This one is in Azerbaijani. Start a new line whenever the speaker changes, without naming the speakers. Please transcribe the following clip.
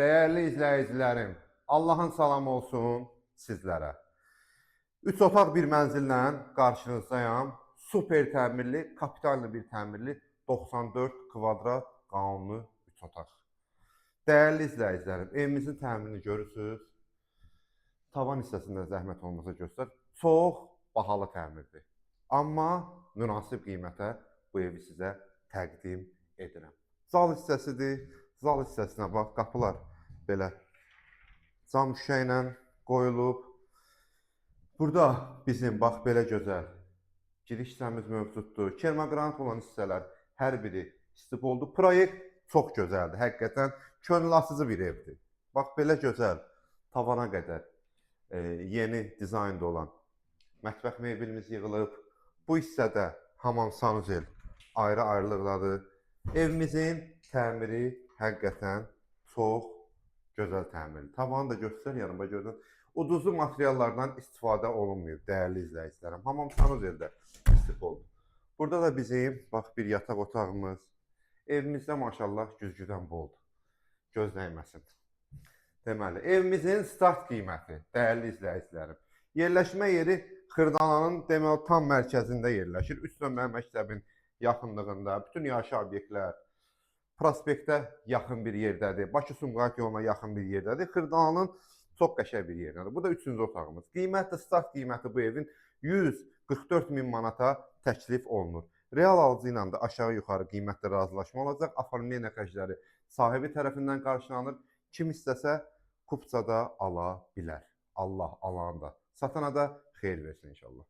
Dəyərli izləyicilərim, Allahın salamı olsun sizlərə. Üç otaq bir mənzillə qarşınızdayam. Super təmirli, kapitallı bir təmirli 94 kvadrat qanuni 3 otaq. Dəyərli izləyicilərim, evimizin təmirini görürsüz. Tavan hissəsində zəhmət olmasa göstər. Çox bahalı təmirdir. Amma münasib qiymətə bu evi sizə təqdim edirəm. Zal hissəsidir. Zal hissəsinə bax, qapılar belə cam şüşə ilə qoyulub. Burada bizim bax belə gözəl giriş hissəmiz mövcuddur. Kermaqranit olan hissələr hər biri istif oldu. Proyekt çox gözəldir. Həqiqətən könülaçıcı bir evdir. Bax belə gözəl tavana qədər yeni dizaynda olan mətbəx mebelimiz yığılıb. Bu hissədə hamam sanuzel ayrı-ayrılıqdadır. Evimizin təmiri həqiqətən çox gözəl təmirli. Tavanı da göstər yanıma görün. Ucuzlu materiallardan istifadə olunmayıb, dəyərli izləyicilərim. Hamam sanuzel də istif oldu. Burada da bizim bax bir yataq otağımız. Evimizdə maşallah güzgüdən boldur. Göz dəyməsin. Deməli, evimizin start qiyməti, dəyərli izləyicilərim. Yerləşmə yeri Xırdalanın demək tam mərkəzində yerləşir. 3 nömrə məktəbin yaxınlığında, bütün yaşayış obyektlər prospektə yaxın bir yerdədir. Bakı-Sumqayıt yoluna yaxın bir yerdədir. Xırdalanın çox qəşəng bir yerindədir. Bu da üçüncü otağımız. Qiymət də start qiyməti bu evin 144 min manata təklif olunur. Real alıcı ilə də aşağı-yuxarı qiymətdə razılaşma olacaq. Aformleniya xərcləri sahibi tərəfindən qarşılanır. Kim istəsə kupça da ala bilər. Allah alana da, satana da xeyir versin inşallah.